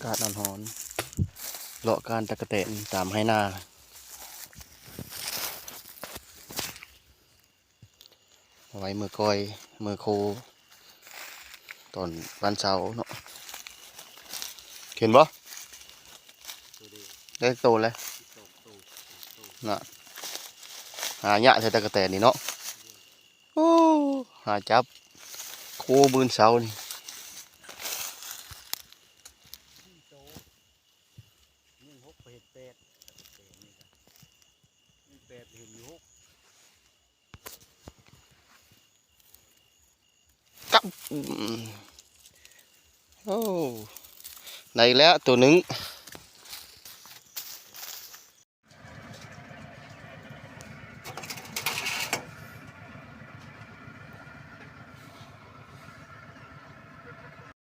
ກາດຮ້ອນໆ ເລາະການຕັກກະແຕນຕາມໄຮ່ນາ ເອົາໄວ້ມື້ກ້ອຍມື້ໂຄ ຕອນວັນເສົາເນາະ. ເຫັນບໍ່? ໄດ້ໂຕແລ້ວນະ. ຫາຍາກແທ້ຕັກກະແຕນນີ້ເນາະ. ໂອ້ ຫາຈັບໂຄມື້ເຊົ້ານີ້. ກັບ ອືມ ໂອ້ ໄດ້ແລ້ວໂຕໜຶ່ງ.